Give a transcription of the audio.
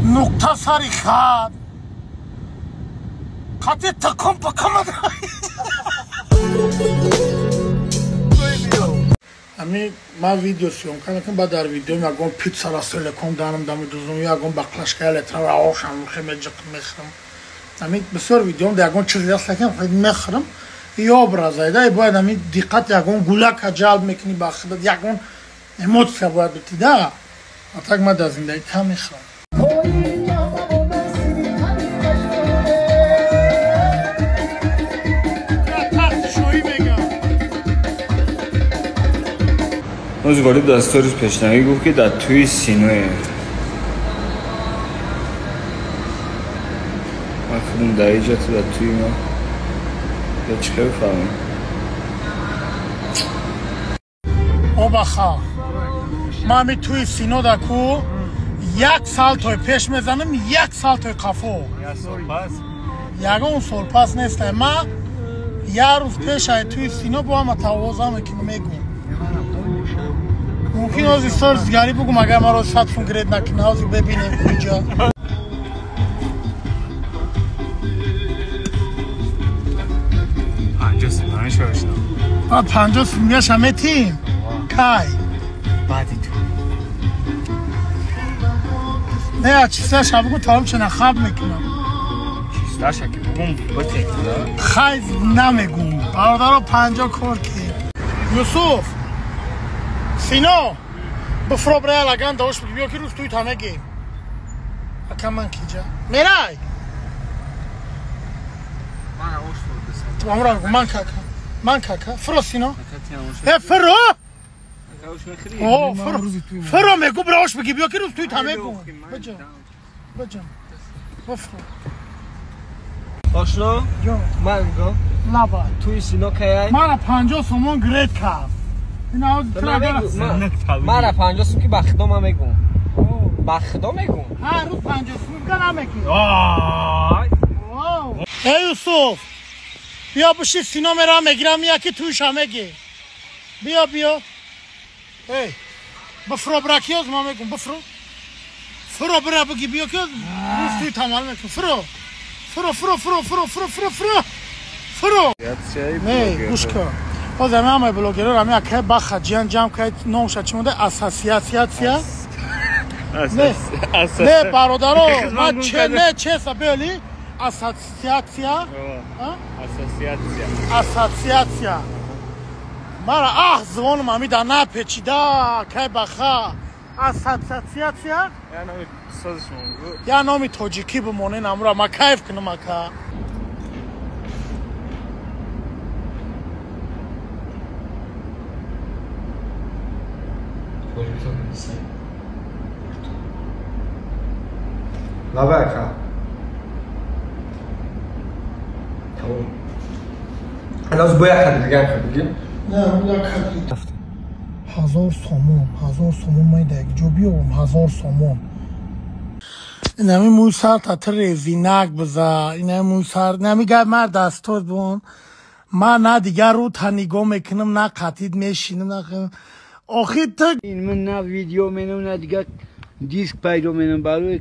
Нуқта сари хат. Қати тақум пақамад. Ами ма видео съёмка мекунам, баъд дар видео ягон пицца ра селеком данам дамидузум, ягон баклашка летра аошам хемеҷиқ мехӯрам. Ами бисёр видеом да ягон чиз аст лекин мехӯрам. И образайда бояд ами диққат ягон гулака ҷалб мекунӣ ба худат, ягон эмоция бояд битӣ да. А так ма дар зиндагӣ кам мехӯрам. Рӯз Ғолиб дар сторис пешнавӣ гуфт, ки дар тӯи Синое. Ман худам дар иҷа, ту дар тӯи ма. Я чӣ хел фаҳмем? Обаха. Ман ами тӯи Сино да ку як салтои пеш мезанам, як салтои қафо. Ягон сол пас нестай. Ма як рӯз пеш ай тӯи Сино бо ҳама тавозам мекунам, мегӯм. Мумкин ози сторис дигари бугум, агар маро 100 фун гред накунад, ози бибинем куҷа. Баъд 50 сумияша метим? Кай? Баъди ту. Не, чисташа бугу, тамом чена хаб мекунам. Чисташа ки бугум битем, да? Хай намегум. Бародаро 50 кор ки. Юсуф! Сино! Бифро бира лаган давош бигӣ, биё ки рӯз туи та мегем. Ака ман киҷа? Мерай! Ту амра ман кака. Ман кака. Фро Сино. Э фро! О, фро. Фро мегу бира ош бигӣ, биё ки рӯз туи та мегум. Баҷам. Баҷам. Бифро. Ошно? Ман го. Лаба. Туи Сино каяй? Мара 50 сомон гред кард. Мара 50 сум ки ба худо ман мегум. Ба худо мегум. Ҳар рӯз 50 сум га намекунӣ. Эй Юсуф! Биё биши Сино мерам мегирам, яки туиша меги. Биё, биё. Эй, бифро бира ки ёз ман мегум, бифро. Фро бира биги, биё ки рӯз туи тамал мекун. Фро. Фро, фро, фро, фро, фро, фро, фро. Фро. Не, гӯш кун. Ҳозир ами ҳамаи блогерҳоро ами акай баха ҷиян ҷамъ кард, номша чӣ монда? Ассоциатсия? Не, бародаро, ман че не чеса бели? Ассоциатсия? Ассоциатсия. Ассоциатсия. Мара аҳ звонам ами да напечида, акай баха. Ассоциатсия? Я номи созиш монду. Я номи тоҷикӣ бимонен амра, ма кайф кунам ака. Лаба ака. Тамом. Ҳанӯз бо як кадр дигар бигим? Не, як кадр. 1000 сомон, 1000 сомон ман дар як ҷо биёвам, 1000 сомон. Инами мӯи сар та резинак биза, инами мӯи сар, инами гап мар дастот бун. Ман на дигар рӯ та нигоҳ мекунам, на қатид мешинам, на охир ту ман на видео менам, на дигар диск пайдо менам барои